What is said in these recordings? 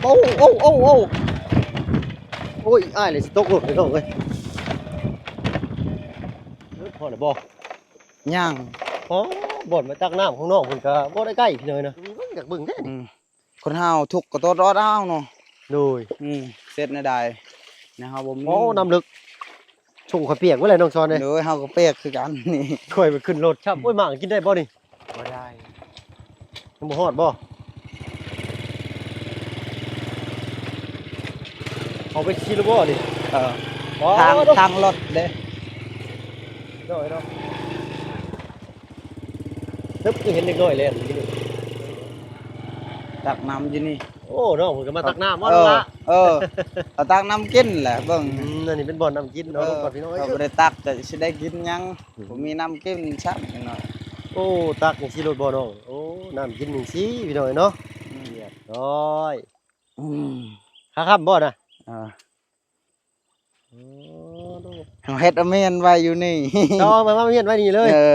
ໂອ້ ໂອ້ ໂອ້ ໂອ້ ໂອ້ຍ ອ້າຍເລີຍຊິຕົກລົດ ພີ່ນ້ອງເອີຍ. ເອີ ພໍແລ້ວບໍ່? ຍັງ. ອໍ ບ່ອນມາຕັກນ້ຳຂອງນ້ອງເພິ່ນກະບໍ່ໄດ້ໃກ້ ພີ່ນ້ອງເອີຍນະ. ອືມ ຢາກເບິ່ງແທ້ນີ້. ອືມ ຄົນເຮົາທຸກກໍຕ້ອງອດເອົາເນາະ. ໂດຍ. ອືມ ເຮັດແນວໃດ ແນວເຮົາບໍ່ມີ. ໂອ້ ນ້ຳເລິກ. ສົ່ງຂ້ອຍປຽກເບິດແຫຼະນ້ອງຊອນເອີຍ. ໂດຍ ເຮົາກໍປຽກຄືກັນນີ້. ຂ້ອຍໄປຂຶ້ນລົດຊ້ຳ. ໂອ້ຍ ໝາກກິນໄດ້ບໍ່ນີ້? ບໍ່ໄດ້. ຍັງບໍ່ຮອດບໍ່? ເອົາໄປຂີ່ລົດບໍ່ນີ້? ເອີ ທາງ ທາງລົດເດ້. ໂດຍເນາະ. ເອີ ຄືເຫັນເດັກນ້ອຍແລ່ນຢູ່ນີ້ ຕັກນ້ຳຢູ່ນີ້. ໂອ້ ນ້ອງເພິ່ນກໍມາຕັກນ້ຳ. ເອີ ເອົາລະ ເອີ ເອົາຕັກນ້ຳກິນແຫຼະ ເບິ່ງ. ອືມ ອັນນີ້ເປັນບ່ອນນ້ຳກິນເນາະ. ເອີ ພີ່ນ້ອງເອີຍ ເຂົາບໍ່ໄດ້ຕັກກໍຊິໄດ້ກິນຫຍັງ. ອືມ ບໍ່ມີນ້ຳກິນຊ້ຳເນາະ. ໂອ້ ຕັກຈັ່ງຊີ້ໂລດບໍ່ນ້ອງ? ໂອ້ ນ້ຳກິນຈັ່ງຊີ້ ພີ່ນ້ອງເອີຍເນາະ. ອືມ ຮຽບຮ້ອຍ. ອືມ ຄາຄ່ຳບໍ່ນະ? ເອີ ໂອ້ ເຮົາເຮັດອາເມນໄວ້ຢູ່ນີ້. ເຈົ້າເອົາມາ ມາເມນໄວ້ນີ້ເລີຍ? ເອີ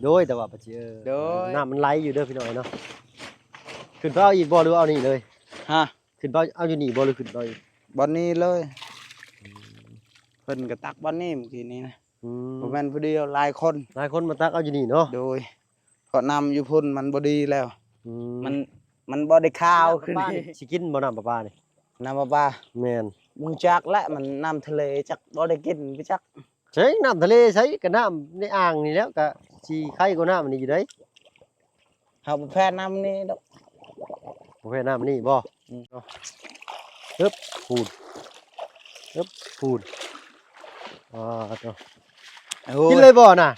ໂດຍ ແຕ່ວ່າປະຈິ ເອີ ໂດຍ ນ້ຳມັນໄຫຼຢູ່ເດີພີ່ນ້ອງເນາະ. ຂຶ້ນໄປເອົາອີກບໍ່ ຫຼືວ່າເອົານີ້ເລີຍ? ຮະ? ຂຶ້ນໄປເອົາຢູ່ນີ້ບໍ່ ຫຼືຂຶ້ນໄປເອົາອີກ? ບ່ອນນີ້ເລີຍ. ອືມ ເພິ່ນກໍຕັກບ່ອນນີ້ມື້ກີ້ນີ້ນະ. ອືມ ບໍ່ແມ່ນຜູ້ດຽວ ຫຼາຍຄົນ ຫຼາຍຄົນມາຕັກເອົາຢູ່ນີ້ເນາະ. ໂດຍ ເພາະນ້ຳຢູ່ພຸ້ນມັນບໍ່ດີແລ້ວ. ອືມ ມັນ ມັນບໍ່ໄດ້ຂາວຄືນີ້. ຊິກິນບໍ່ນ້ຳປະປານີ້? ນ້ຳປະປາ? ແມ່ນ. ບໍ່ຈັກແຫຼະ ມັນນ້ຳທະເລ ຈັກບໍ່ໄດ້ກິນບໍ່ຈັກ. ໃສນ້ຳທະເລໃສ? ກໍນ້ຳໃນອ່າງນີ້ແຫຼ້ວ ກໍຊິໄຄກວ່ານ້ຳອັນນີ້ຢູ່ໃດ. ເຮົາບໍ່ແພ້ນ້ຳນີ້ດອກ. ບໍ່ແພ້ນ້ຳນີ້ບໍ່? ອືມ ເນາະ. ຮຶບ ປູນ ຮຶບ ປູນ. ອ່າ ໂທ້ ໂອ້ຍ ກິນເລີຍບໍ່ນະ?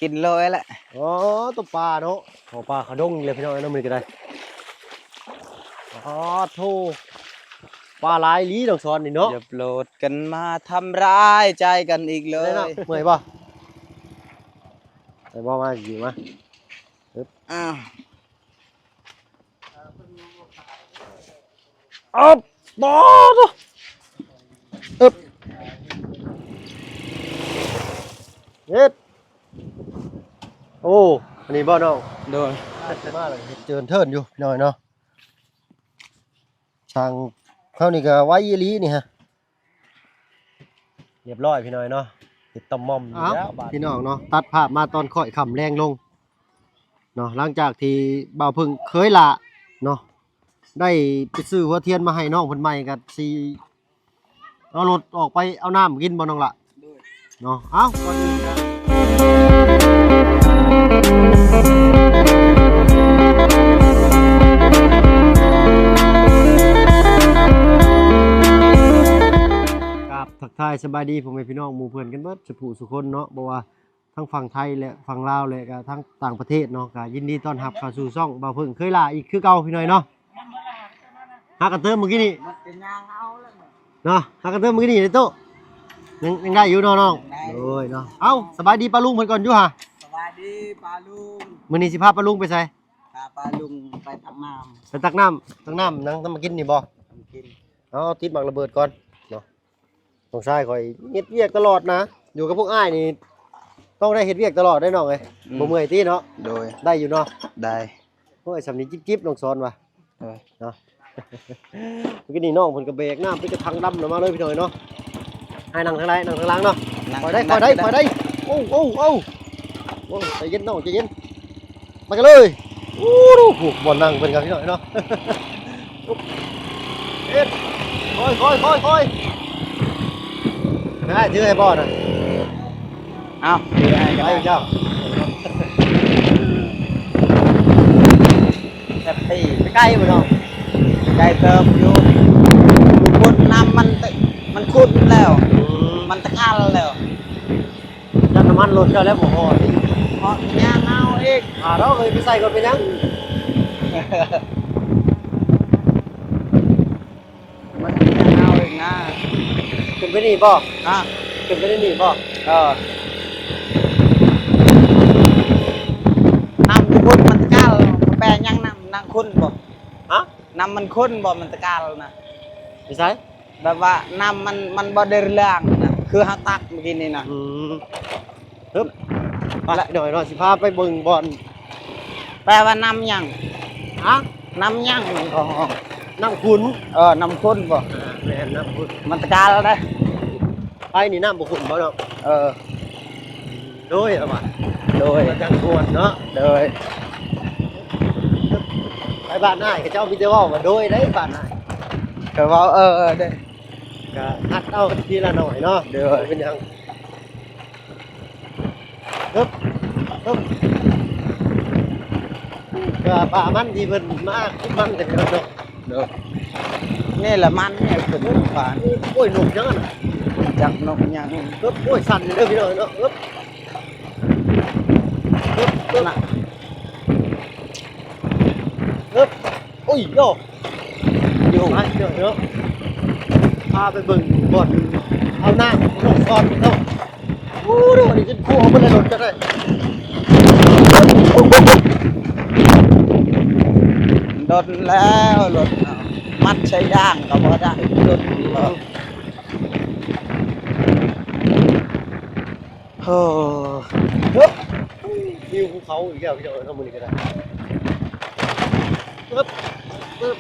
ກິນເລີຍແຫຼະ. ອໍ ຕົວປາເນາະ ເຂົ້າປ່າເຂົ້າດົງອີກແລ້ວພີ່ນ້ອງເອີຍເນາະ ມື້ນີ້ກໍໄດ້. ອໍ ໂທ້ ປາຫຼາຍອີ່ຫຼີນ້ອງສອນນີ້ເນາະ. ຢ່າໂປດກັນມາທຳຮ້າຍໃຈກັນອີກເລີຍ. ເມື່ອຍບໍ່? ໄດ້ບໍ່? ມາ ຊິມາ. ອຶບ ອ້າວ ອັບ ບໍ່ ອຶບ ເຮັດ ໂອ້ ອັນນີ້ບໍ່ນ້ອງ? ໂດຍ ມາແລ້ວເຮັດເຈີນເທີນຢູ່ ພີ່ນ້ອງເນາະ. ຊ່າງເຮົານີ້ກໍໄວອີ່ຫຼີນີ້ຮະ. ຮຽບຮ້ອຍພີ່ນ້ອງເນາະ ເຮັດຕ່ອມໝ່ອມຢູ່ແລ້ວ. ເອົ້າ ບາດ ພີ່ນ້ອງເນາະ ຕັດພາບມາຕອນຄ້ອຍຄ່ຳແລງລົງເນາະ ຫຼັງຈາກທີ່ບ່າວເພິ່ງເຄີຍຫຼ້າເນາະ ໄດ້ໄປຊື້ຫົວທຽນມາໃຫ້ນ້ອງເພິ່ນໃໝ່ ກໍຊິເອົາລົດອອກໄປເອົານ້ຳກິນບໍ່ນ້ອງຫຼ້າ? ໂດຍ ເນາະ. ເອົ້າ ກ່ອນອື່ນກໍກາບທັກທາຍສະບາຍດີພໍ່ແມ່ພີ່ນ້ອງໝູ່ເພື່ອນກັນເບິດສູ່ຜູ້ສູ່ຄົນເນາະ ບໍ່ວ່າທາງຝັ່ງໄທ ແລະ ຝັ່ງລາວ ແລະ ກໍທາງຕ່າງປະເທດເນາະ ກໍຍິນດີຕ້ອນຮັບເຂົ້າສູ່ຊ່ອງບ່າວເພິ່ງເຄີຍຫຼ້າອີກຄືເກົ່າ ພີ່ນ້ອງເນາະ. ຫາກັນເຕີມມື້ກີ້ນີ້ ມັນກໍຍ່າງເອົາແລ້ວເນາະ ຫາກັນເຕີມມື້ກີ້ນີ້ເດ້ໂຕ ຍັງ ຍັງໄດ້ຢູ່ເນາະນ້ອງ? ຍັງໄດ້. ໂດຍເນາະ. ເອົ້າ ສະບາຍດີປ້າລຸງເພິ່ນກ່ອນຢູ່ຫາ. ສະບາຍດີປ້າລຸງ. ມື້ນີ້ຊິພາປ້າລຸງໄປໃສ? ພາປ້າລຸງໄປຕັກນ້ຳ. ໄປຕັກນ້ຳ ຕັກນ້ຳຫຍັງ? ນ້ຳມາກິນນີ້ບໍ່? ນ້ຳກິນ. ເອົາ ຕິດໝາກລະເບີດກ່ອນເນາະ. ນ້ອງຊາຍຂ້ອຍເຮັດວຽກຕະຫຼອດນະ ຢູ່ກັບພວກອ້າຍນີ້ຕ້ອງໄດ້ເຮັດວຽກຕະຫຼອດເດ້ນ້ອງເອີຍ. ອືມ ບໍ່ເມື່ອຍຕິເນາະ? ໂດຍ ໄດ້ຢູ່ເນາະ? ໄດ້. ໂອ້ຍ ສ່ຳນີ້ຈິບໆ ນ້ອງສອນວ່າ. ໂດຍ ເນາະ. ມື້ກີ້ນີ້ນ້ອງເພິ່ນກໍແບກນ້ຳເປັນກະຖັງດຳນຳມາເລີຍ ພີ່ນ້ອງເອີຍເນາະ. ໃຫ້ນັ່ງທາງໃດ? ນັ່ງທາງຫຼັງເນາະ. ນັ່ງ ຄ່ອຍໄດ້ ຄ່ອຍໄດ້ ຄ່ອຍໄດ້. ໂອ້ ໂອ້ ໂອ້ ໂອ້ ໃຈເຢັນນ້ອງ ໃຈເຢັນ. ໄປກັນເລີຍ. ໂອ້ ໂຫ ບ່ອນນັ່ງເພິ່ນກັນ ພີ່ນ້ອງເນາະ. ເຮັດ ຄ່ອຍໆໆໆ. ໄດ້ ຖືໃຫ້ບໍ່ນະ? ເອົາ ຖືໃຫ້ກໍໄດ້. ໄປເຈົ້າ ແຊບຕີ. ໄປໄກບໍ່ນ້ອງ? ໄກເຕີບຢູ່. ຢູ່ພຸ້ນນ້ຳມັນ ມັນຂຸ່ນແລ້ວ. ອືມ ມັນຕະການແລ້ວ. ຈັກນ້ຳມັນລົດເຈົ້າແລ້ວບໍ່ພໍອີກ. ເພາະຍ່າງເອົາອີກ. ອ່າ ເນາະ ເອີຍ ໄປໃສ່ກ່ອນເປັນຫຍັງ? ມັນຍັງເອົາອີກນະ. ຂຶ້ນໄປນີ້ບໍ່? ຮະ? ຂຶ້ນໄປນີ້ບໍ່? ເອີ. ນ້ຳຢູ່ພຸ້ນມັນຕະການ ບໍ່ແປນຫຍັງ ນ້ຳ ນ້ຳຂຸ່ນບໍ່? ຮະ? ນ້ຳມັນຂຸ່ນບໍ່? ມັນຕະການນະ. ຢູ່ໃສ? ແບບວ່ານ້ຳມັນ ມັນບໍ່ໄດ້ເລື່ອງນະ ຄືເຮົາຕັກມື້ກີ້ນີ້ນະ. ອືມ ຮຶບ ໄປ ແລະ ໜ້ອຍເນາະ ຊິພາໄປເບິ່ງບ່ອນ. ແປວ່ານ້ຳຫຍັງ? ຮະ? ນ້ຳຫຍັງ? ອໍ. ນ້ຳຂຸນ ເອີ ນ້ຳຂຸນບໍ່? ແມ່ນ ນ້ຳຂຸນ ມັນຕະກາລໄດ໋. ໄປນີ້ນ້ຳບໍ່ຂຸ້ນບໍ່ເນາະ? ເອີ ໂດຍ ເອົາວ່າ ໂດຍ ມັນຈັ່ງມ່ວນເນາະ. ໂດຍ ໄປບ້ານອ້າຍເຂົາເຈົ້າມີແຕ່ເວົ້າວ່າໂດຍໄດ໋ ບ້ານອ້າຍ ກໍເວົ້າ ເອີ ເອີ ເດ້ ກໍຫັດເອົາທີລະໜ້ອຍເນາະ. ໂດຍ ບໍ່ເປັນຫຍັງ. ຮຶບ ຮຶບ ເພື່ອປາມັນທີ່ເພິ່ນມາຂຸດມັນກັນເນາະ. ໂດຍ ນີ້ລະມັນນີ້ຂຶ້ນປານ. ໂອ້ຍ ນົກຫຍັງຫັ້ນນະ? ຈັກນົກຫຍັງ. ຮຶບ ໂອ້ຍ ສັ່ນເດີພີ່ນ້ອງເນາະ. ຮຶບ ຮຶບ ຮຶບ ນະ ຮຶບ ໂອ້ຍ ໂຢ ຢູ່ ໄປເດີເນາະ ພາໄປເບິ່ງບ່ອນເອົານ້ຳລົງກ່ອນເນາະ. ໂອ້ໂຫ ນີ້ຈົນຂົ້ວເບິດແລ້ວລົດກໍໄດ້ ດົນແລ້ວລົດ ມັດໃສ່ຢາງກໍບໍ່ໄດ້ລົດ. ໂອ້ ເຮີ້ຍ ວິວພູເຂົາອີກແລ້ວພີ່ນ້ອງເອີຍເນາະ ມື້ນີ້ກໍໄດ້. ປຶບ ປຶບ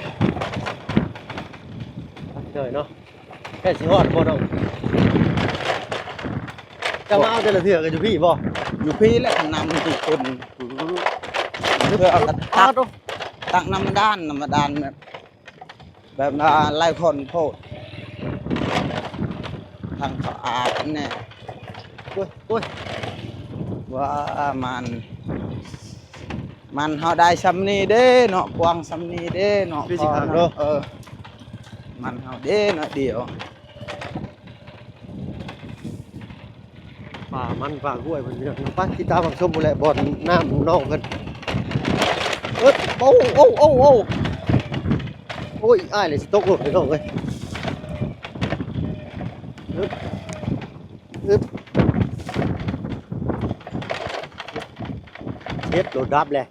ເດີເນາະ ໃກ້ຊິຮອດແລ້ວບໍ່ນ້ອງ? ເຈົ້າມາເອົາແຕ່ລະເທື່ອກໍຢູ່ພີ້ບໍ່? ຢູ່ພີ້ແຫຼະ ນ້ຳມັນຕິດຄົນ ອືມ ເພື່ອເອົາກະຕັກ ຕັກນ້ຳບາດານ ນ້ຳບາດານແບບ ແບບວ່າຫຼາຍຄົນໂພດ ທັງເຂົາອາບແດ່. ໂອ້ຍ ໂອ້ຍ ວ່າມັນ ມັນເຮົາໄດ້ຊ່ຳນີ້ເດ້ເນາະ ກວ້າງຊ່ຳນີ້ເດ້ເນາະ ຄືຊິຄັກເນາະ. ເອີ ມັນເຮົາເດ້ໜ້ອຍດຽວ. ປ່າມັນປ່າກ້ວຍເພິ່ນພີ່ນ້ອງ ໄປຕິດຕາມຮັບຊົມພຸ້ນແຫຼະ ບ່ອນນ້ຳນ້ອງເພິ່ນ. ເອີ ໂອ້ ໂອ້ ໂອ້ ໂອ້ ໂອ້ຍ ອ້າຍເລີຍຊິຕົກລົດພີ່ນ້ອງເອີຍ. ອຶບ ອຶບ ເຮັດລົດດັບແຫຼະ.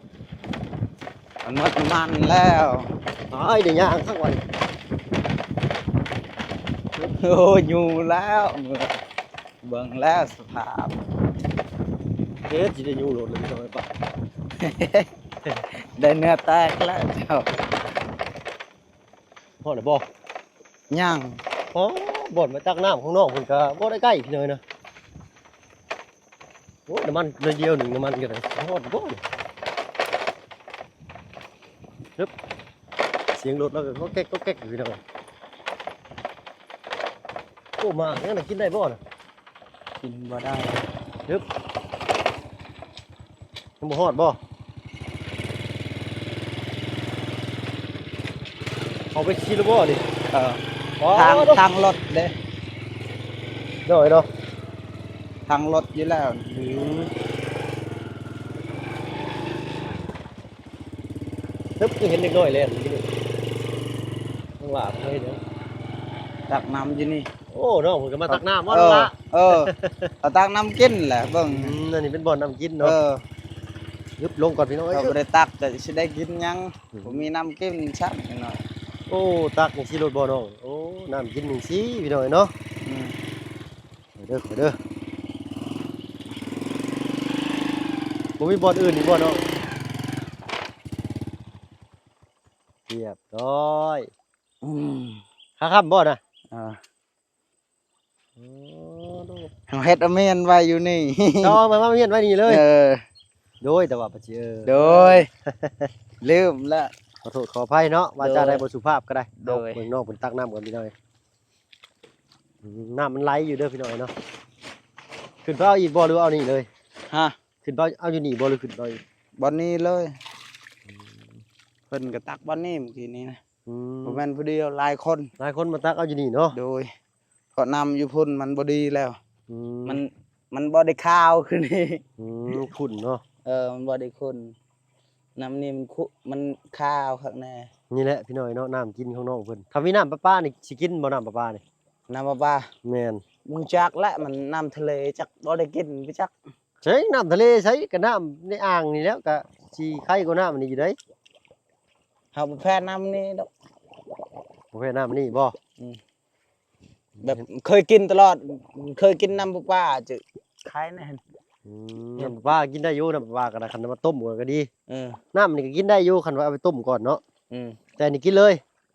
ມັນໝົດນ້ຳມັນແລ້ວ ຕາຍ ໄດ້ຍ່າງຄັກວ່ານີ້. ໂອ້ຍ ຢູ່ແລ້ວ ເບິ່ງແລ້ວສະພາບ ເຮັດຊິໄດ້ຢູ່ລົດເລີຍພີ່ນ້ອງເອີຍ ໄດ້ເນື້ອແຕກແລ້ວເຈົ້າ. ຮອດແລ້ວບໍ່? ຍັງ. ອໍ ບ່ອນມາຕັກນ້ຳຂອງນ້ອງເພິ່ນກະບໍ່ໄດ້ໃກ້ພີ່ນ້ອງເອີຍນະ. ໂອ້ ນ້ຳມັນໜ້ອຍດຽວໜຶ່ງ ນ້ຳມັນກໍໄດ້ຮອດບໍ່? ຮຶບ ສຽງລົດລາວກໍກໍແກັກກໍແກັກຢູ່ພີ່ນ້ອງ. ໂອ້ ໝາກຍັງນະ ກິນໄດ້ບໍ່ນະ? ກິນບໍ່ໄດ້. ຮຶບ ຍັງບໍ່ຮອດບໍ່? ເອົາໄປຂີ່ແລ້ວບໍ່ນີ້? ເອີ ທາງ ທາງລົດເດ້ ໂດຍເນາະ ທາງລົດຢູ່ແລ້ວ. ອືມ ເອີ ຄືເຫັນເດັກນ້ອຍແລ່ນຢູ່ນີ້ ຂ້າງຫຼ້າເພິ່ນເຮັດຫຍັງ? ຕັກນ້ຳຢູ່ນີ້. ໂອ້ ນ້ອງເພິ່ນກໍມາຕັກນ້ຳບໍ່ ເອີ ນ້ອງຫຼ້າ? ເອີ ເອົາຕັກນ້ຳກິນແຫຼະ ເບິ່ງ. ອືມ ອັນນີ້ເປັນບ່ອນນ້ຳກິນເນາະ. ເອີ ຍືບລົງກ່ອນພີ່ນ້ອງເອີຍ ເຂົາບໍ່ໄດ້ຕັກກໍຊິໄດ້ກິນຫຍັງ. ອືມ ບໍ່ມີນ້ຳກິນຊ້ຳນ້ອຍ. ໂອ້ ຕັກຈັ່ງຊີ້ໂລດບໍ່ນ້ອງ? ໂອ້ ນ້ຳກິນຈັ່ງຊີ້ພີ່ນ້ອງເອີຍເນາະ. ອືມ ໄປເດີ ໄປເດີ. ບໍ່ມີບ່ອນອື່ນອີກບໍ່ນ້ອງ? ຮຽບຮ້ອຍ. ອືມ ຂາຄ່ຳບໍ່ນະ? ອ່າ ໂອ້ ເຮົາເຮັດອາມຽນໄວ້ຢູ່ນີ້ ເຈົ້າເອົາມາ ມາອາມຽນໄວ້ນີ້ເລີຍ. ເອີ ໂດຍ ແຕ່ວ່າປະຈິ ເອີ ໂດຍ ລືມລະ ຂໍໂທດຂໍອະໄພເນາະ ວາຈາໃດບໍ່ສຸພາບກໍໄດ້. ໂດຍ ເອົາເບິ່ງນ້ອງເພິ່ນຕັກນ້ຳກ່ອນພີ່ນ້ອງ. ອືມ ນ້ຳມັນໄຫຼຢູ່ເດີພີ່ນ້ອງເນາະ. ຂຶ້ນໄປເອົາອີກບໍ່ ຫຼືວ່າເອົານີ້ເລີຍ? ຮະ ຂຶ້ນໄປເອົາຢູ່ນີ້ບໍ່ ຫຼືຂຶ້ນໄປ? ບ່ອນນີ້ເລີຍ. ອືມ ເພິ່ນກໍຕັກບ່ອນນີ້ມື້ກີ້ນີ້ນະ. ອືມ ບໍ່ແມ່ນຜູ້ດຽວ ຫຼາຍຄົນ ຫຼາຍຄົນມາຕັກເອົາຢູ່ນີ້ເນາະ. ໂດຍ ເພາະນ້ຳຢູ່ພຸ້ນມັນບໍ່ດີແລ້ວ. ອືມ ມັນ ມັນບໍ່ໄດ້ຂາວຄືນີ້. ອືມ ມັນຂຸ້ນເນາະ. ເອີ ມັນບໍ່ໄດ້ຂຸ້ນ ນ້ຳນີ້ມັນຂຸ ມັນຂາວຄັກແນ່. ນີ້ແຫຼະພີ່ນ້ອງເນາະ ນ້ຳກິນຂອງນ້ອງເພິ່ນ. ຖ້າມີນ້ຳປະປານີ້ ຊິກິນບໍ່ ນ້ຳປະປານີ້? ນ້ຳປະປາ? ແມ່ນ. ບໍ່ຮູ້ຈັກແຫຼະ ມັນນ້ຳທະເລ ຈັກບໍ່ໄດ້ກິນບໍ່ຈັກ. ໃສ ນ້ຳທະເລໃສ? ກໍນ້ຳໃນອ່າງນີ້ແຫຼ້ວ ກໍຊິໄຄກວ່ານ້ຳອັນນີ້ຢູ່ໃດ໋. ເຮົາບໍ່ແພ້ນ້ຳນີ້ດອກ. ບໍ່ແພ້ນ້ຳອັນນີ້ບໍ່? ອືມ ແບບເຄີຍກິນຕະຫຼອດ ເຄີຍກິນນ້ຳປະປາ ຈະໄຄແນ່. ອືມ ນ້ຳປະປາກິນໄດ້ຢູ່ ນ້ຳປະປາກໍໄດ້ ຄັນເອົາມາຕົ້ມກໍ ກໍດີ. ເອີ ນ້ຳນີ້ກໍກິນໄດ້ຢູ່ ຄັນວ່າເອົາໄປຕົ້ມກ່ອນເນາະ. ອືມ ແຕ່ນີ້ກິນເລີຍ.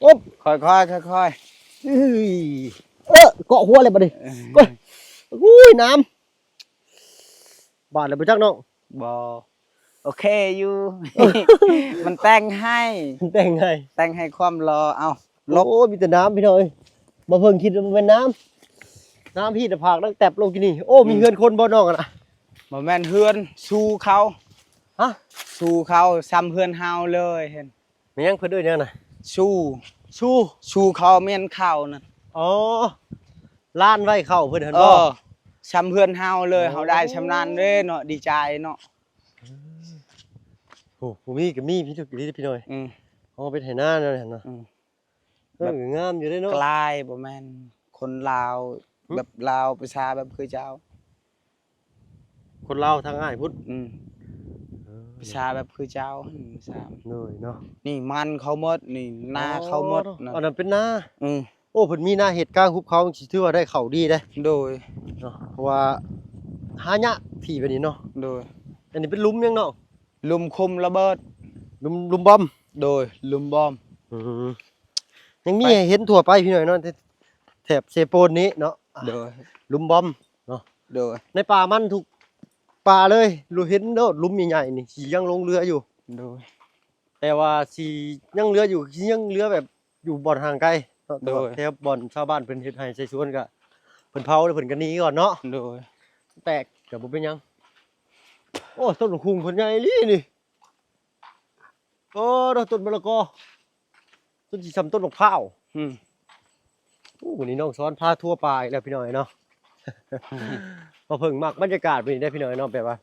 ໂອບ ຄ່ອຍໆ ຄ່ອຍໆ ເອີຍ ເອີ ເກາະຫົວເລີຍບັດນີ້ ເອີ ໂອ້ຍ ອຸ້ຍ ນ້ຳ ບາດແລ້ວບໍ່ຈັກນ້ອງ ບໍ່ ໂອເຄຢູ່ ມັນແຕ່ງໃຫ້ ແຕ່ງໃຫ້ ແຕ່ງໃຫ້ຄວາມຫຼໍ່ ເອົ້າ ຫຼົບ ໂອ້ຍ ມີແຕ່ນ້ຳພີ່ນ້ອງເອີຍ ບໍ່ເພິ່ງຄິດວ່າມັນແມ່ນນ້ຳ ນ້ຳພີ້ໜ້າຜາກນັ່ງແຕັບລົງກິນນີ້ ໂອ້ ມີ ອືມ ເຮືອນຄົນບໍ່ນ້ອງຫັ້ນນະ ບໍ່ແມ່ນເຮືອນ ຊູເຂົາ ຮະ ຊູເຂົາ ຊ່ຳເຮືອນເຮົາເລີຍ ເຫັນ ແມ່ນຫຍັງເພິ່ນເອີ້ນຫຍັງນະ ຊູ ຊູ ຊູເຂົາ ແມ່ນເຂົ້ານັ້ນ ອໍ ລານໄວ້ເຂົ້າເພິ່ນຫັ້ນ ເອີ ບໍ່ ຊ່ຳເຮືອນເຮົາເລີຍ ໂອ້ ເຮົາໄດ້ຊ່ຳນັ້ນເດ້ເນາະ ດີໃຈເນາະ ໂອ້ ຜູ້ມີກໍມີ ມີທຸກອີ່ຫຼີພີ່ນ້ອງ ອືມ ເຮົາເປັນໄຮ່ນາແນວນັ້ນເນາະ ອືມ ເອີ ແບບງາມຢູ່ເດ້ເນາະ ກາຍບໍ່ແມ່ນຄົນລາວ ແບບລາວ ພາສາແບບຄືເຈົ້າ ຄົນລາວທາງອ້າຍພຸ້ນ ອືມ ເອີ ພາສາແບບຄືເຈົ້າ ພາສາ ໂດຍເນາະ ນີ້ມັນເຂົາໝົດ ນີ້ນາເຂົາໝົດ ອໍ ນະ ອັນນັ້ນເປັນນາ ອືມ ໂອ້ ເພິ່ນມີນາເຮັດກາງຫຸບເຂົາ ຊິຖືວ່າໄດ້ເຂົ້າດີເດ້ ໂດຍ ເນາະ ເພາະວ່າຫາຍາກທີ່ແບບນີ້ເນາະ ໂດຍ ອັນນີ້ເປັນຫຼຸມຫຍັງເນາະ? ຫຼຸມຄຸມລະເບີດ ຫຼຸມ ຫຼຸມບອມ ໂດຍ ຫຼຸມບອມ ອືມ ຍັງມີໃຫ້ເຫັນທົ່ວໄປພີ່ນ້ອງເນາະ ແຖບເຊໂປນນີ້ເນາະ ໂດຍ ຫຼຸມບອມເນາະ ໂດຍ ໃນປ່າມັນທຸກປ່າເລີຍ ເຫັນໂລດ ຫຼຸມໃຫຍ່ໆນີ້ ຊິຍັງລົງເຮືອຢູ່ ໂດຍ ແຕ່ວ່າຊິຍັງເຫຼືອຢູ່ ຊິຍັງເຫຼືອແບບຢູ່ບ່ອນຫ່າງໄກເນາະ ແຕ່ວ່າ ໂດຍ ແຖວບ່ອນຊາວບ້ານເພິ່ນເຮັດໄຮ່ໃສ່ສວນກະ ເພິ່ນເຜົາແລ້ວເພິ່ນກະໜີກ່ອນເນາະ ໂດຍ ແຕກກະບໍ່ເປັນຫຍັງ ໂອ້ ຕົ້ນບັກຫຸ່ງເພິ່ນໃຫຍ່ອີ່ຫຼີນີ້ ໂອ້ ຕົ້ນມະລະກອ ຈົນຊິສ່ຳຕົ້ນບັກພ້າວ ອືມ ໂອ້ ມື້ນີ້ນ້ອງສອນພາທົວປ່າອີກແລ້ວພີ່ນ້ອງເອີຍເນາະ ອືມ ບ່າວເຜິ້ງມັກບັນຍາກາດແບບນີ້ເດ້ພີ່ນ້ອງເອີຍເນາະ ແບບວ່າ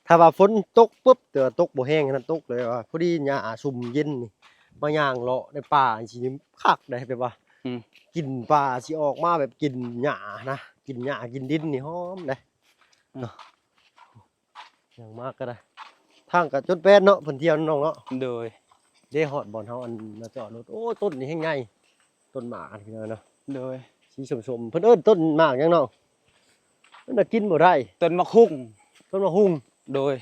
ຖ້າວ່າຝົນຕົກປຶບ ແຕ່ວ່າຕົກບໍ່ແຮງຫັ້ນນະ ຕົກແບບວ່າພໍດີຫຍ້າຊຸ່ມເຢັນນີ້ ມາຍ່າງເລາະໃນປ່າຈັ່ງຊີ້ນີ້ຄັກເດ້ ແບບວ່າ ອືມ ກິ່ນປ່າຊິອອກມາແບບກິ່ນຫຍ້ານະ ກິ່ນຫຍ້າກິ່ນດິນນີ້ຫອມເດ້ ອືມ ເນາະ ຍ່າງມາກະໄດ້ ທາງກະຈົນແປນເນາະ ເພິ່ນທ່ຽວນຳນ້ອງເນາະ ໂດຍ ເດ້ ຮອດບ່ອນເຮົາອັນມາຈອດລົດ ໂອ້ ຕົ້ນນີ້ແຮງໃຫຍ່ ຕົ້ນໝາກອັນນີ້ເນາະ ໂດຍ ສີສົ້ມໆ ເພິ່ນເອີ້ນຕົ້ນໝາກຫຍັງນ້ອງ? ມັນນະກິນບໍ່ໄດ້ ຕົ້ນໝາກຫຸ່ງ ຕົ້ນໝາກຫຸ່ງ ໂດຍ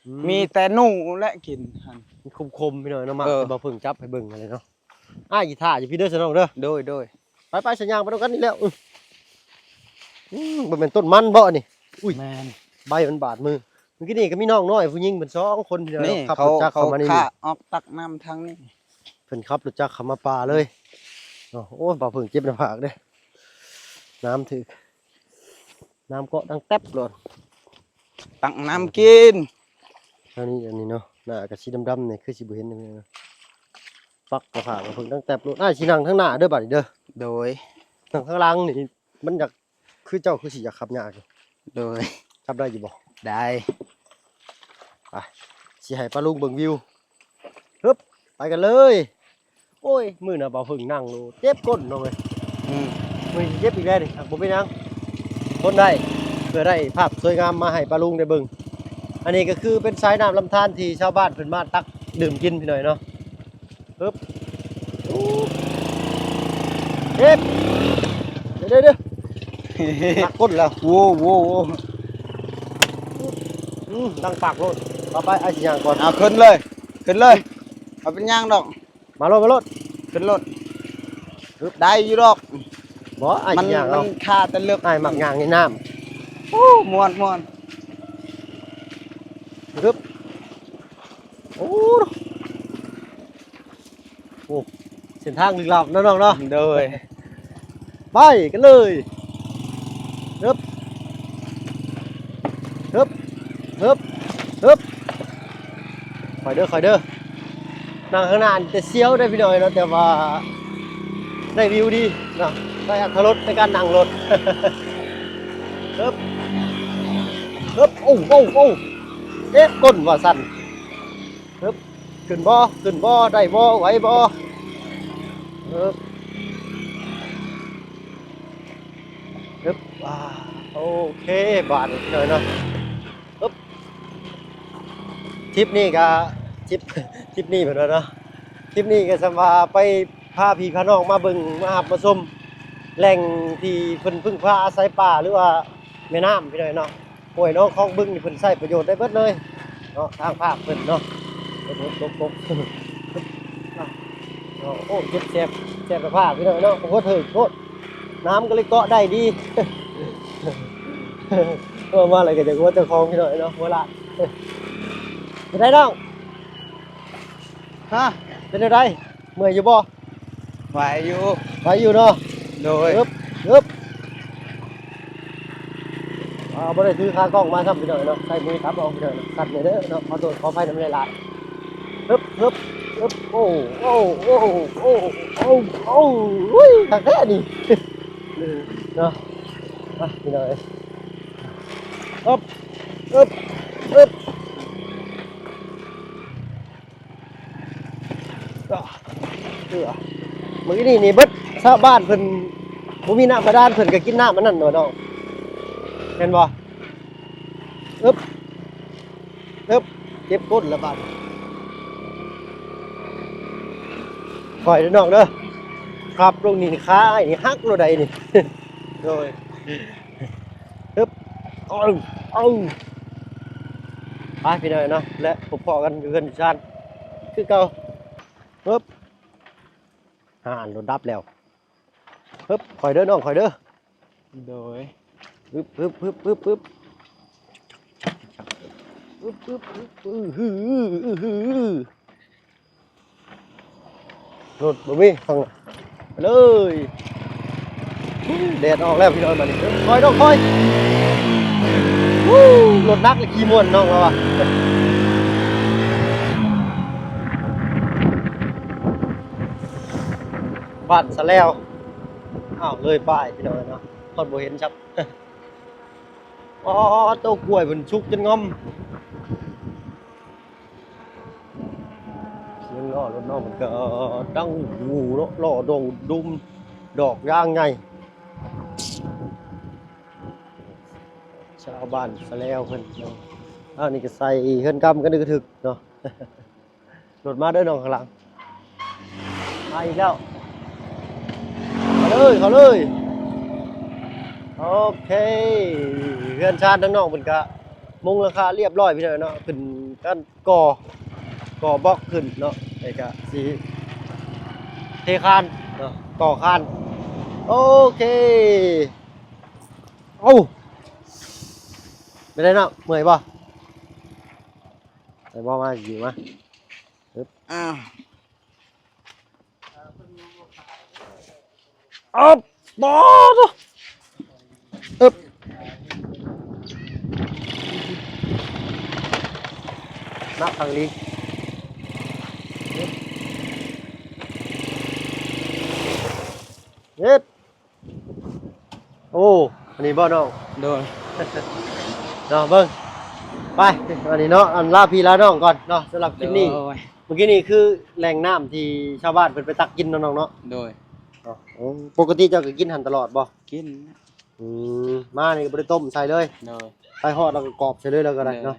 ອືມ ມີແຕ່ໜູແຫຼະກິນຫັ້ນ ມັນຂົມໆ ພີ່ນ້ອງເນາະ ມາ ເອີ ໃຫ້ບ່າວເຜິ້ງຈັບໃຫ້ເບິ່ງຫັ້ນແຫຼະເນາະ ອ້າຍຊິຖ້າຢູ່ພີ້ເດີ ສະນ້ອງເດີ ໂດຍ ໂດຍ ໄປໆ ສະຍ່າງໄປນຳກັນນີ້ແລ້ວ ອືມ ອືມ ບໍ່ແມ່ນຕົ້ນມັນບໍ່ອັນນີ້? ອຸ້ຍ ແມ່ນ ໃບມັນບາດມື ມື້ກີ້ນີ້ກະມີນ້ອງນ້ອຍຜູ້ຍິງເພິ່ນສອງຄົນ ນີ້ ເຂົາ ເຂົາ ຂັບລົດຈັກເຂົ້າມານີ້ ຂ້າອອກຕັກນ້ຳທາງນີ້ ເພິ່ນຂັບລົດຈັກເຂົ້າມາປ່າເລີຍເນາະ ໂອ້ຍ ບ່າວເຜິ້ງເຈັບໜ້າຜາກເດ້ ນ້ຳຖືກ ນ້ຳເກາະດັງແຕັບໂລດ ຕັກນ້ຳກິນ ອັນນີ້ ອັນນີ້ເນາະ ໜ້າກະສີດຳໆ ນີ້ຄືຊິບໍ່ເຫັນເນາະ ປັກໜ້າຜາກເພິ່ນຕັ້ງແຕ່ໂລດ ອ້າຍຊິນັ່ງທາງໜ້າເດີບາດນີ້ເດີ ໂດຍ ນັ່ງທາງຫຼັງນີ້ ມັນຢາກ ຄືເຈົ້າຄືຊິຢາກຂັບຍາກຢູ່ ໂດຍ ຂັບໄດ້ຢູ່ບໍ່? ໄດ້ ໄປ ຊິໃຫ້ປ້າລຸງເບິ່ງວິວ ຮຶບ ໄປກັນເລີຍ ໂອ້ຍ ມື້ໜ້າບ່າວເຜິ້ງນັ່ງໂລດ ເຈັບກົ້ນນ້ອງເອີຍ ອືມ ມື້ນີ້ເຈັບອີກແລ້ວນີ້ ບໍ່ເປັນຫຍັງ ທົນໄດ້ ເພື່ອໄດ້ພາບສວຍງາມມາໃຫ້ປ້າລຸງໄດ້ເບິ່ງ ອັນນີ້ກະຄືເປັນສາຍນ້ຳລຳທານທີ່ຊາວບ້ານເພິ່ນມາຕັກດື່ມກິນພີ່ນ້ອງເນາະ ຮຶບ ເຮັບ ເດີໆໆ ໜັກກົ້ນແລ້ວ ໂວ້ ໂວ້ ໂວ້ ອືມ ດັງປາກໂລດ ຕໍ່ໄປອ້າຍຊິຍ່າງກ່ອນ ເອົາຂຶ້ນເລີຍ ຂຶ້ນເລີຍ ບໍ່ເປັນຫຍັງດອກ ມາໂລດ ມາໂລດ ຂຶ້ນໂລດ ຮຶບ ໄດ້ຢູ່ດອກ ບໍ່ ອ້າຍຊິຍ່າງເອົາ ມັນຄາແຕ່ເລິກ ອ້າຍມັກຍ່າງໃນນ້ຳ ໂອ້ ມ່ວນໆ ຮຶບ ໂອ້ ໂອ້ ເສັ້ນທາງລຶກລັບເນາະນ້ອງເນາະ ໂດຍ ໄປກັນເລີຍ ຮຶບ ຮຶບ ຮຶບ ຮຶບ ຄ່ອຍເດີ ຄ່ອຍເດີ ນັ່ງຂ້າງໜ້ານີ້ແຕ່ສຽວເດ້ພີ່ນ້ອງເນາະ ແຕ່ວ່າໄດ້ວິວດີເນາະ ໄດ້ອັດຖະລົດໃນການນັ່ງລົດ ຮຶບ ຮຶບ ໂອ້ ໂອ້ ໂອ້ ເຈັບກົ້ນວ່າຊັ້ນ ຮຶບ ຂຶ້ນບໍ່ ຂຶ້ນບໍ່ ໄດ້ບໍ່ ໄຫວບໍ່ ຮຶບ ຮຶບ ອ່າ ໂອເຄ ບາດນີ້ເນາະ ຮຶບ ທຣິບນີ້ກະ ທຣິບ ທຣິບນີ້ເພິ່ນວ່າເນາະ ທຣິບນີ້ກະສ່ຳວ່າໄປພາພີ່ພານ້ອງມາເບິ່ງ ມາຮັບມາຊົມ ແຫຼ່ງທີ່ເພິ່ນເພິ່ງພາອາໄສປ່າ ຫຼືວ່າແມ່ນ້ຳ ພີ່ນ້ອງເນາະ. ຫ້ວຍໜອງຄອງບຶງນີ້ເພິ່ນໃຊ້ປະໂຫຍດໄດ້ເບິດເລີຍເນາະ ທາງພາກເພິ່ນເນາະ ຕົກ ຕົກ ຕົກ ຕົກ ໂອ້ ເຈັບແສບ ແສບໜ້າຜາກພີ່ນ້ອງເນາະ ຫົວເຖິກໂພດ ນ້ຳກໍເລີຍເກາະໄດ້ດີ ເວົ້າມາແລ້ວກໍຢາກຫົວເຈົ້າຂອງພີ່ນ້ອງເນາະ ຫົວລ້ານ ເປັນໃດນ້ອງ? ຮະ ເປັນແນວໃດ? ເມື່ອຍຢູ່ບໍ່? ໄຫວຢູ່ ໄຫວຢູ່ເນາະ ໂດຍ ອຶບ ອຶບ ອ່າ ບໍ່ໄດ້ຖືຂາກ້ອງມາຊ້ຳພີ່ນ້ອງເນາະ ໃຊ້ມືຈັບເອົາພີ່ນ້ອງເນາະ ສັ່ນແດ່ເດີເນາະ ຂໍໂທດຂໍອະໄພນຳຫຼາຍໆ ອຶບ ອຶບ ອຶບ ໂອ້ ໂອ້ ໂອ້ ໂອ້ ໂອ້ ໂອ້ ອຸ້ຍ ຄັກແທ້ນີ້ ເນາະ ມາພີ່ນ້ອງເອີຍ ອຶບ ອຶບ ອຶບ. ມື້ນີ້ນີ້ເບິດຊາວບ້ານເພິ່ນ ບໍ່ມີນ້ຳບາດານ ເພິ່ນກໍກິນນ້ຳອັນນັ້ນເນາະນ້ອງ ແມ່ນບໍ່? ອຶບ ອຶບ ເຈັບກົ້ນລະບາດ. ຄ່ອຍເດີນ້ອງເດີ ຂັບລົງນີ້ຂາອ້າຍນີ້ຫັກໂລດໃດນີ້. ໂດຍ ອຶບ ເອົາ ເອົາ ໄປພີ່ນ້ອງເນາະ ແລະ ພົບພໍ້ກັນຢູ່ເຮືອນຢູ່ຊານຄືເກົ່າ. ອຶບ ອ່າ ລົດດັບແລ້ວ. ເຮີບ ຄ່ອຍເດີນ້ອງ ຄ່ອຍເດີ. ໂດຍ ອຶບ ອຶບ ອຶບ ອຶບ ອຶບ ອຶບ ອຶບ ອື ລົດບໍ່ມີທາງ ໄປເລີຍ. ແດດອອກແລ້ວພີ່ນ້ອງ ບາດນີ້ ຄ່ອຍນ້ອງ ຄ່ອຍ. ລົດໜັກແລະຂີ່ມ່ວນນ້ອງລາວວ່າ. ບ້ານສະແລວ. ອ້າວ ເລີຍປ້າຍພີ່ນ້ອງເນາະ ຮອດບໍ່ເຫັນຊ້ຳ. ອໍ ໂຕ ກ້ວຍເພິ່ນສຸກຈົນງອມ. ສຽງລໍ້ລົດນ້ອງມັນກໍດັງຫູເນາະ ລໍ້ດົງດຸມ ດອກຢາງໃຫຍ່. ຊາວບ້ານສະແລວເພິ່ນເນາະ ອັນນີ້ກໍໃສ່ເຮືອນກຳກັນກະທຶກເນາະ. ລົດມາເດີນ້ອງ ຂ້າງຫຼັງ ມາອີກແລ້ວ. ເຂົ້າເລີຍ ເຂົ້າເລີຍ. ໂອເຄ ເຮືອນຊານທາງນ້ອງເພິ່ນກະມຸງຫຼັງຄາລຽບຮ້ອຍພີ່ນ້ອງເນາະ ຂຶ້ນກັນ ກໍ່ ກໍ່ບລັອກຂຶ້ນເນາະ ແລ້ວກະຊິເທຄານເນາະ ກໍ່ຄານ. ໂອເຄ ເອົ້າ ເປັນໃດນ້ອງ ເມື່ອຍບໍ່? ໄປບໍ່ມາ ຢູ່ມາ. ອຶບ ອ້າວ ອຶບ ບໍ່ ອຶບ ໜັກຄັກອີ່ຫຼີ. ເຮັດ ໂອ້ ອັນນີ້ບໍ່ນ້ອງ? ໂດຍ ເນາະ ເບິ່ງ ໄປ ອັນນີ້ເນາະ ອັນລາພີ່ລານ້ອງກ່ອນເນາະ ສຳລັບຄລິບນີ້. ໂດຍ ເມື່ອກີ້ນີ້ຄືແຫຼ່ງນ້ຳທີ່ຊາວບ້ານເພິ່ນໄປຕັກກິນເນາະນ້ອງເນາະ. ໂດຍ ເນາະ ໂອ້ ປົກກະຕິເຈົ້າກໍກິນຫັ້ນຕະຫຼອດບໍ່? ກິນ ອືມ ມານີ້ກໍບໍ່ໄດ້ຕົ້ມໃສ່ເລີຍ. ໂດຍ ໄປຮອດແລ້ວກໍກອບໃສ່ເລີຍ ແລ້ວກໍໄດ້ເນາະ. ໂດຍ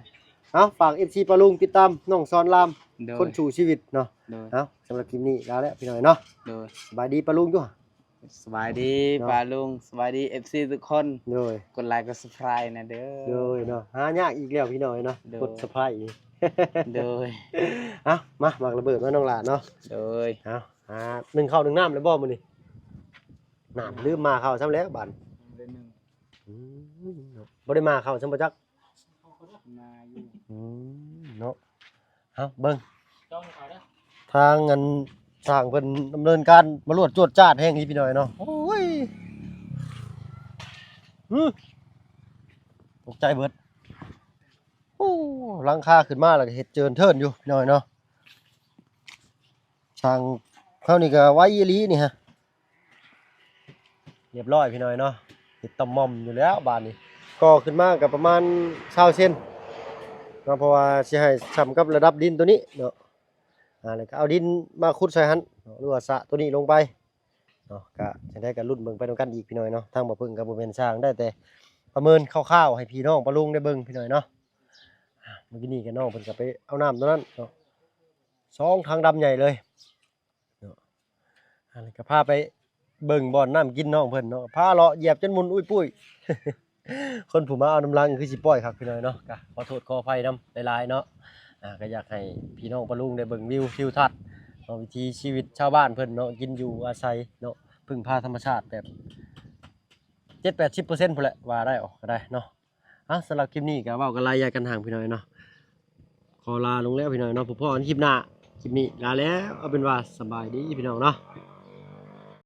ເອົາ ຝາກເອັຟຊີປ້າລຸງຕິດຕາມນ້ອງສອນລາມ ໂດຍ ຄົນສູ້ຊີວິດເນາະ. ໂດຍ ເອົາ ສຳລັບຄລິບນີ້ລາແລ້ວພີ່ນ້ອງເນາະ. ໂດຍ ສະບາຍດີປ້າລຸງຢູ່. ສະບາຍດີ ເນາະ ປ້າລຸງ ສະບາຍດີເອັຟຊີທຸກຄົນ. ໂດຍ ກົດໄລກົດຊັບສະໄຄຣບ໌ແນ່ເດີ. ໂດຍເນາະ ຫາຍາກອີກແລ້ວພີ່ນ້ອງເນາະ. ໂດຍ ກົດຊັບສະໄຄຣບ໌. ໂດຍ ເອົາ ມາ ໝາກລະເບີດມານ້ອງຫຼ້າເນາະ. ໂດຍ ເອົາ ຫາໜຶ້ງເຂົ້າໜຶ້ງນ້ຳແລ້ວບໍ່ມື້ນີ້? ນັ້ນ ລືມໝ່າເຂົ້າຊ້ຳແລ້ວບາດ. ອືມ ບໍ່ໄດ້ໝ່າເຂົ້າຊ້ຳບໍ່ຈັກ. ມາຢູ່ ອືມ ເນາະ. ເອົາ ເບິ່ງ ທາງອັນຊ່າງເພິ່ນດຳເນີນການມາລວດຈວດຈາດແຮງອີ່ພີ່ນ້ອງເນາະ. ໂອ້ຍ ຫື ຕົກໃຈເບິດ. ໂອ້ ຫຼັງຄາຂຶ້ນມາແລ້ວກໍເຮັດເຈີນເທີນຢູ່ພີ່ນ້ອງເນາະ. ຊ່າງເຮົານີ້ກໍໄວອີ່ຫຼີນີ້ຮະ. ລຽບຮ້ອຍພີ່ນ້ອງເນາະ ເຮັດຕ່ຳໝ່ອມຢູ່ແລ້ວບາດນີ້. ກໍ່ຂຶ້ນມາກໍປະມານຊາວເຊັນເນາະ ເພາະວ່າຊິໃຫ້ຊ່ຳກັບລະດັບດິນໂຕນີ້ເນາະ. ອ່າ ແລ້ວກໍເອົາດິນມາຂຸດໃສ່ຫັ້ນເນາະ ຫຼືວ່າສະໂຕນີ້ລົງໄປເນາະ. ກະຈັ່ງໃດກໍລຸ້ນເບິ່ງໄປນຳກັນອີກພີ່ນ້ອງເນາະ. ທາງບ່າວເພິ່ງກໍບໍ່ແມ່ນຊ່າງ ໄດ້ແຕ່ປະເມີນຄ່າວໆໃຫ້ພີ່ນ້ອງປ້າລຸງໄດ້ເບິ່ງພີ່ນ້ອງເນາະ. ອ່າ ມື້ກີ້ນີ້ກໍນ້ອງເພິ່ນກໍໄປເອົານ້ຳໂຕນັ້ນເນາະ ສອງຖັງດຳໃຫຍ່ເລີຍ. ເນາະ ອັນນີ້ກໍພາໄປເບິ່ງບ່ອນນ້ຳກິນນ້ອງເພິ່ນເນາະ ພາເລາະຢຽບຈົນໝຸ່ນອຸ້ຍປຸ້ຍ. ຄົນຜູ້ມາເອົານຳຫຼັງຄືຊິປ່ອຍຄັກພີ່ນ້ອງເນາະ. ກໍຂໍໂທດຂໍອະໄພນຳຫຼາຍໆເນາະ. ອ່າ ກໍຢາກໃຫ້ພີ່ນ້ອງປ້າລຸງໄດ້ເບິ່ງວິວທິວທັດເນາະ ວິຖີຊີວິດຊາວບ້ານເພິ່ນເນາະ ກິນຢູ່ອາໄສເນາະ ເພິ່ງພາທຳມະຊາດແບບເຈັດແປດສິບເປີເຊັນພຸ້ນແຫຼະ ວ່າໄດ້ອອກກໍໄດ້ເນາະ. ອ່ະ ສຳລັບຄລິບນີ້ກໍເວົ້າກັນຫຼາຍຢ່າກັນຫ່າງພີ່ນ້ອງເນາະ. ຂໍລາລົງແລ້ວພີ່ນ້ອງເນາະ ພົບພໍ້ກັນຄລິບໜ້າ. ຄລິບນີ້ລາແລ້ວ ເອົາເປັນວ່າສະບາຍດີພີ່ນ້ອງເນາະ.